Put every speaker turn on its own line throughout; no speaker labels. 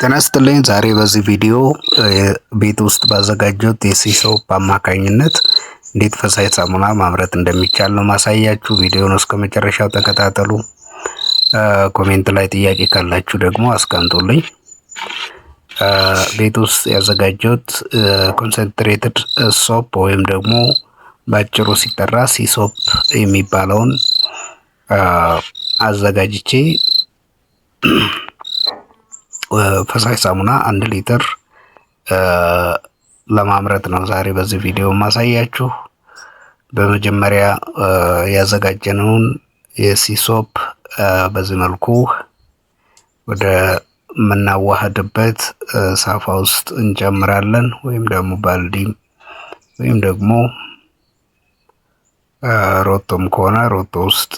ጤና ይስጥልኝ። ዛሬ በዚህ ቪዲዮ ቤት ውስጥ ባዘጋጀሁት የ sea soap አማካኝነት እንዴት ፈሳሽ ሳሙና ማምረት እንደሚቻል ነው ማሳያችሁ። ቪዲዮውን እስከ መጨረሻው ተከታተሉ። Comment ላይ ጥያቄ ካላችሁ ደግሞ አስቀምጡልኝ። ቤት ውስጥ ያዘጋጀሁት concentrated soap ወይም ደግሞ በአጭሩ ሲጠራ sea soap የሚባለውን አዘጋጅቼ ፈሳሽ ሳሙና 1 ሊትር ለማምረት ነው ዛሬ በዚህ ቪዲዮ ማሳያችሁ። በመጀመሪያ ያዘጋጀነውን የ sea soap በዚህ መልኩ ወደ የምናዋህድበት ሳፋ ውስጥ እንጨምራለን፣ ወይም ደግሞ ባልዲ ወይም ደግሞ ሮቶም ከሆነ ሮቶ ውስጥ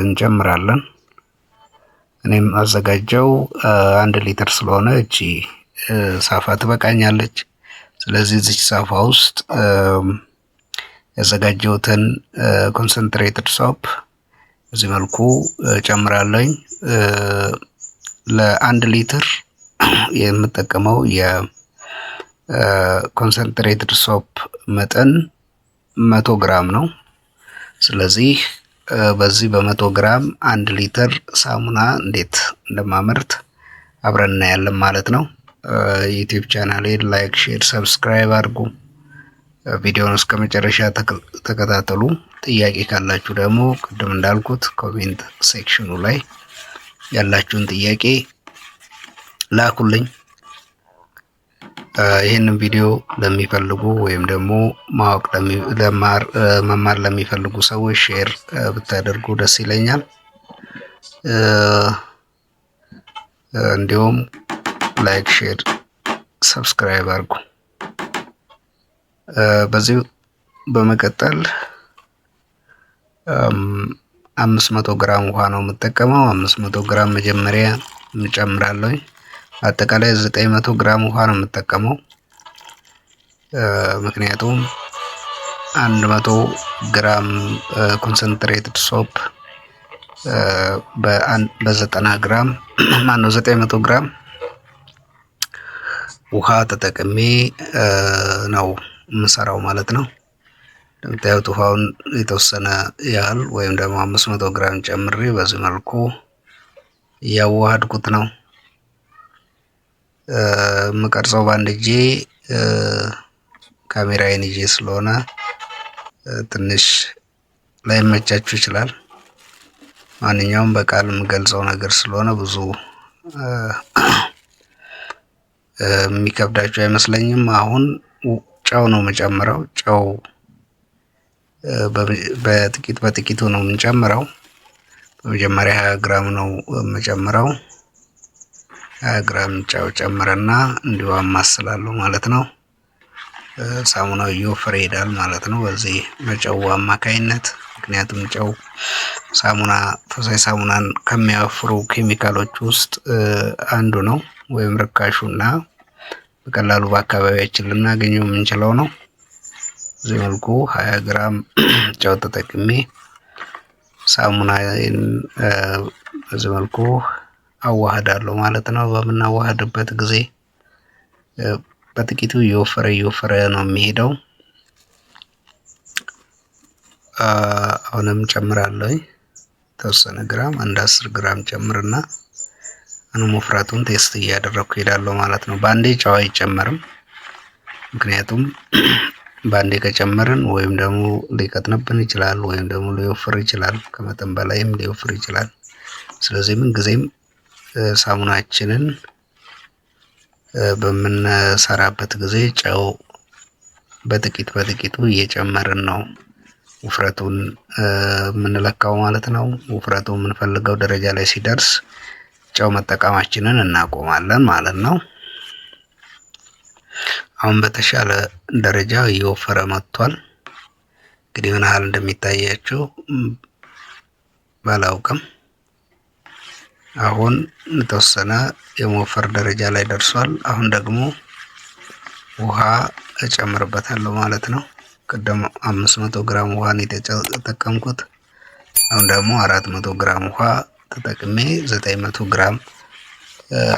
እንጨምራለን። እኔም አዘጋጀው 1 ሊትር ስለሆነ እቺ ሳፋ ትበቃኛለች። ስለዚህ እዚች ሳፋ ውስጥ ያዘጋጀሁትን concentrated soap በዚህ መልኩ ጨምራለኝ። ለ1 ሊትር የምጠቀመው የ concentrated soap መጠን 100 ግራም ነው። ስለዚህ በዚህ በ100 ግራም 1 ሊትር ሳሙና እንዴት እንደማመርት አብረን እናያለን ማለት ነው። YouTube ቻናሌን like፣ share፣ subscribe አድርጉ። ቪዲዮውን እስከ መጨረሻ ተከታተሉ። ጥያቄ ካላችሁ ደግሞ ቅድም እንዳልኩት comment section ኑ ላይ ያላችሁን ጥያቄ ላኩልኝ። ይህንን ቪዲዮ ለሚፈልጉ ወይም ደግሞ ማወቅ መማር ለሚፈልጉ ሰዎች share ብታደርጉ ደስ ይለኛል። እንዲሁም like፣ share፣ subscribe አድርጉ። በዚህ በመቀጠል 500 ግራም ውሃ ነው የምጠቀመው። 500 ግራም መጀመሪያ እጨምራለሁ። አጠቃላይ 900 ግራም ውሃ ነው የምጠቀመው። ምክንያቱም 100 ግራም concentrated soap በ90 ግራም፣ ማነው 900 ግራም ውሃ ተጠቅሜ ነው የምሰራው ማለት ነው። እንደምታዩት ውሃውን የተወሰነ ያህል ወይም ደግሞ 500 ግራም ጨምሬ በዚህ መልኩ እያዋሃድኩት ነው። የምቀርጸው በአንድ እጄ ካሜራዬን ይዤ ስለሆነ ትንሽ ላይመቻችሁ ይችላል። ማንኛውም በቃል የምገልጸው ነገር ስለሆነ ብዙ የሚከብዳችሁ አይመስለኝም። አሁን ጨው ነው የምጨምረው። ጨው በጥቂት በጥቂቱ ነው የምንጨምረው። በመጀመሪያ 20 ግራም ነው የምጨምረው። 20 ግራም ጨው ጨምረና እንዲሁ አማስላለሁ ማለት ነው። ሳሙናው እየወፈረ ይሄዳል ማለት ነው በዚህ በጨው አማካይነት። ምክንያቱም ጨው ሳሙና ፈሳሽ ሳሙናን ከሚያወፍሩ ኬሚካሎች ውስጥ አንዱ ነው፣ ወይም ርካሹና በቀላሉ በአካባቢያችን ልናገኘው የምንችለው ነው። በዚህ መልኩ 20 ግራም ጨው ተጠቅሜ ሳሙናዬን በዚህ መልኩ አዋህዳለሁ ማለት ነው። በምናዋህድበት ጊዜ በጥቂቱ እየወፈረ እየወፈረ ነው የሚሄደው። አሁንም ጨምራለሁ የተወሰነ ግራም፣ አንድ 10 ግራም ጨምርና አሁንም ውፍረቱን test እያደረኩ እሄዳለሁ ማለት ነው። በአንዴ ጨው አይጨመርም። ምክንያቱም በአንዴ ከጨመርን ወይም ደግሞ ሊቀጥንብን ይችላል፣ ወይም ደግሞ ሊወፍር ይችላል፣ ከመጠን በላይም ሊወፍር ይችላል። ስለዚህ ምን ጊዜም ሳሙናችንን በምንሰራበት ጊዜ ጨው በጥቂት በጥቂቱ እየጨመርን ነው ውፍረቱን የምንለካው ማለት ነው። ውፍረቱ የምንፈልገው ደረጃ ላይ ሲደርስ ጨው መጠቀማችንን እናቆማለን ማለት ነው። አሁን በተሻለ ደረጃ እየወፈረ መጥቷል። እንግዲህ ምን ያህል እንደሚታያችሁ ባላውቅም አሁን የተወሰነ የመወፈር ደረጃ ላይ ደርሷል። አሁን ደግሞ ውሃ እጨምርበታለሁ ማለት ነው። ቅድም 500 ግራም ውሃ ነው የተጠቀምኩት። አሁን ደግሞ 400 ግራም ውሃ ተጠቅሜ 900 ግራም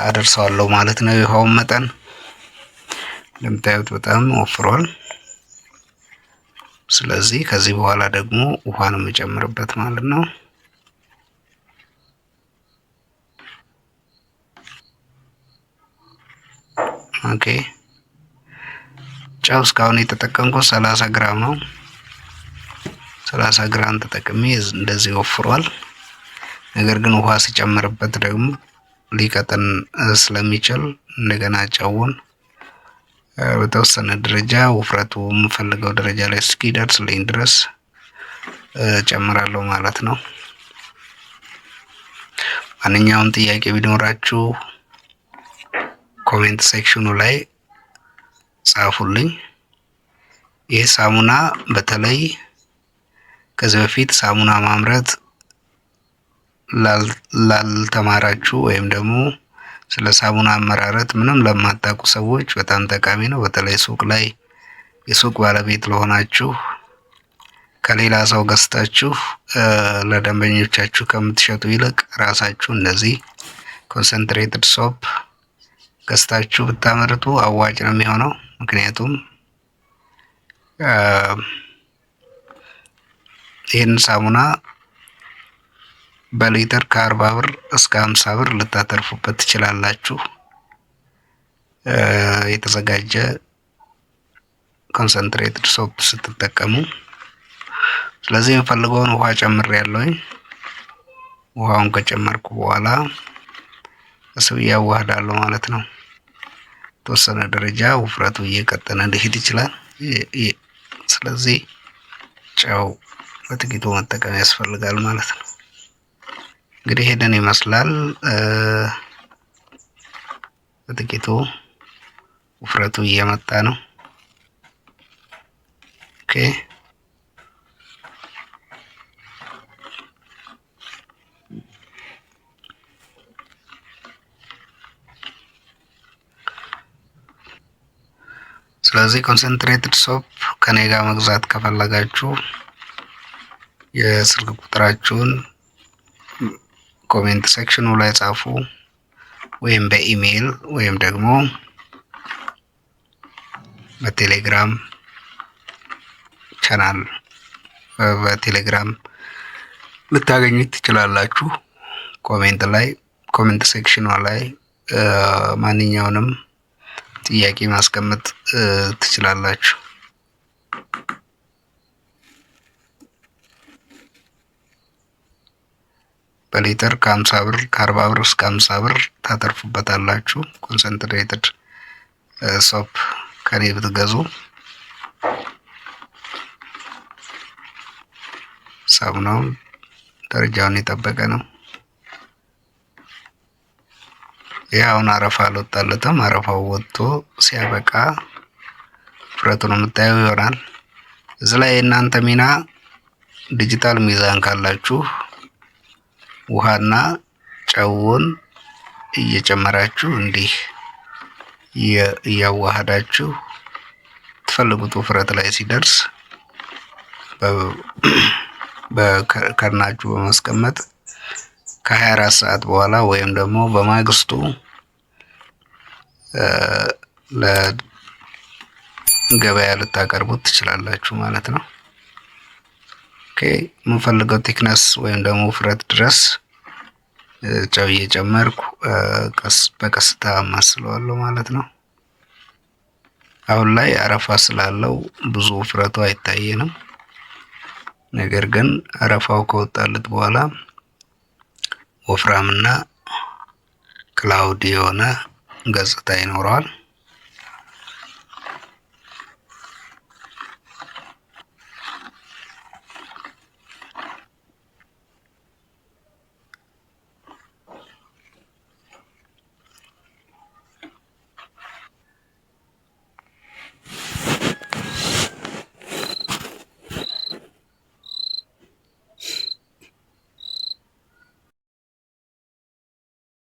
አደርሰዋለሁ ማለት ነው። የውሃውን መጠን እንደምታዩት በጣም ወፍሯል። ስለዚህ ከዚህ በኋላ ደግሞ ውሃ ነው የምጨምርበት ማለት ነው። Okay ጨው እስካሁን የተጠቀምኩት 30 ግራም ነው። 30 ግራም ተጠቅሜ እንደዚህ ወፍሯል። ነገር ግን ውሃ ሲጨምርበት ደግሞ ሊቀጥን ስለሚችል እንደገና ጨውን በተወሰነ ደረጃ ውፍረቱ የምፈልገው ደረጃ ላይ እስኪደርስልኝ ድረስ ጨምራለሁ ማለት ነው። ማንኛውም ጥያቄ ቢኖራችሁ comment section ኑ ላይ ጻፉልኝ። ይህ ሳሙና በተለይ ከዚህ በፊት ሳሙና ማምረት ላልተማራችሁ ወይም ደግሞ ስለ ሳሙና አመራረት ምንም ለማታውቁ ሰዎች በጣም ጠቃሚ ነው። በተለይ ሱቅ ላይ የሱቅ ባለቤት ለሆናችሁ ከሌላ ሰው ገዝታችሁ ለደንበኞቻችሁ ከምትሸጡ ይልቅ ራሳችሁ እንደዚህ concentrated soap ገዝታችሁ ብታመርቱ አዋጭ ነው የሚሆነው። ምክንያቱም ይህን ሳሙና በሊትር ከ40 ብር እስከ 50 ብር ልታተርፉበት ትችላላችሁ። የተዘጋጀ concentrated soap ስትጠቀሙ። ስለዚህ የምፈልገውን ውሃ ጨምሬያለሁኝ። ውሃውን ከጨመርኩ በኋላ ቀስ ብዬ አዋህዳለሁ ማለት ነው። የተወሰነ ደረጃ ውፍረቱ እየቀጠነ ሊሄድ ይችላል። ስለዚህ ጨው በጥቂቱ መጠቀም ያስፈልጋል ማለት ነው። እንግዲህ ይሄንን ይመስላል። በጥቂቱ ውፍረቱ እየመጣ ነው። Okay ስለዚህ concentrated soap ከኔ ጋር መግዛት ከፈለጋችሁ የስልክ ቁጥራችሁን comment section ኑ ላይ ጻፉ፣ ወይም በኢሜይል ወይም ደግሞ በቴሌግራም ቻናል በቴሌግራም ልታገኙት ትችላላችሁ። Comment ላይ comment section ኗ ላይ ማንኛውንም ጥያቄ ማስቀመጥ ትችላላችሁ። በሊትር ከ50 ብር ከ40 ብር እስከ 50 ብር ታተርፉበታላችሁ። Concentrated soap ከኔ ብትገዙ ሳሙናውን ደረጃውን የጠበቀ ነው። ይህ አሁን አረፋ አልወጣለትም። አረፋው ወጥቶ ሲያበቃ ውፍረቱን የምታየው ይሆናል። እዚህ ላይ የእናንተ ሚና ዲጂታል ሚዛን ካላችሁ ውሃና ጨውን እየጨመራችሁ እንዲህ እያዋሃዳችሁ ትፈልጉት ውፍረት ላይ ሲደርስ በከርናችሁ በማስቀመጥ ከ24 ሰዓት በኋላ ወይም ደግሞ በማግስቱ ለገበያ ልታቀርቡት ትችላላችሁ ማለት ነው። Okay የምንፈልገው thickness ወይም ደግሞ ውፍረት ድረስ ጨው እየጨመርኩ ቀስ በቀስታ ማስለዋለሁ ማለት ነው። አሁን ላይ አረፋ ስላለው ብዙ ውፍረቱ አይታየንም። ነገር ግን አረፋው ከወጣለት በኋላ ወፍራምና cloudy የሆነ ገጽታ ይኖረዋል።